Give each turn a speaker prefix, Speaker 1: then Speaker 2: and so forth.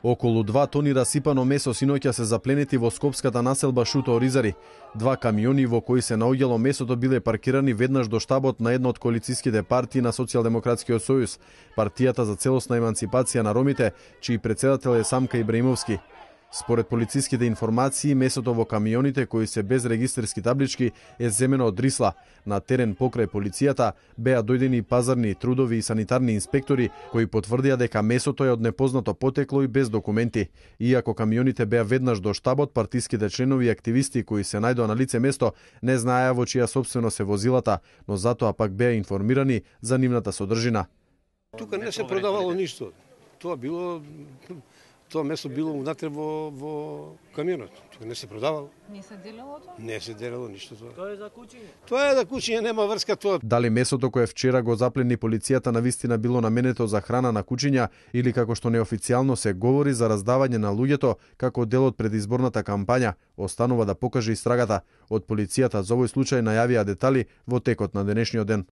Speaker 1: Околу 2 тони расипано месо синоќа се запленети во скопската населба Шуто Оризари. 2 камиони во кои се наоѓало месото биле паркирани веднаш до штабот на една од коалициските партии на Социјалдемократскиот сојуз, партијата за целосна емансипација на ромите, чиј председател е Самка Ибраимовски. Според полициските информации, месото во камионите кои се без регистерски таблички е земено од Рисла. На терен покрај полицијата беа дојдени пазарни, трудови и санитарни инспектори кои потврдија дека месото е од непознато потекло и без документи. Иако камионите беа веднаш до штабот, партиските членови и активисти кои се најдоа на лице место не знаеа во чија собствено се возилата, но затоа пак беа информирани за нивната содржина.
Speaker 2: Тука не се продавало ништо. Тоа месо било внатре во камионот. Тука не се продавало.
Speaker 3: Не се делало тоа?
Speaker 2: Не се делало ништо тоа.
Speaker 4: Тоа е за кучиње.
Speaker 2: Тоа е за кучиње, нема врска тоа.
Speaker 1: Дали месото кое вчера го заплени полицијата навистина било наменето за храна на кучиња или како што неофицијално се говори за раздавање на луѓето како дел од предизборната кампања, останува да покаже истрагата. Од полицијата за овој случај најавија детали во текот на денешниот ден.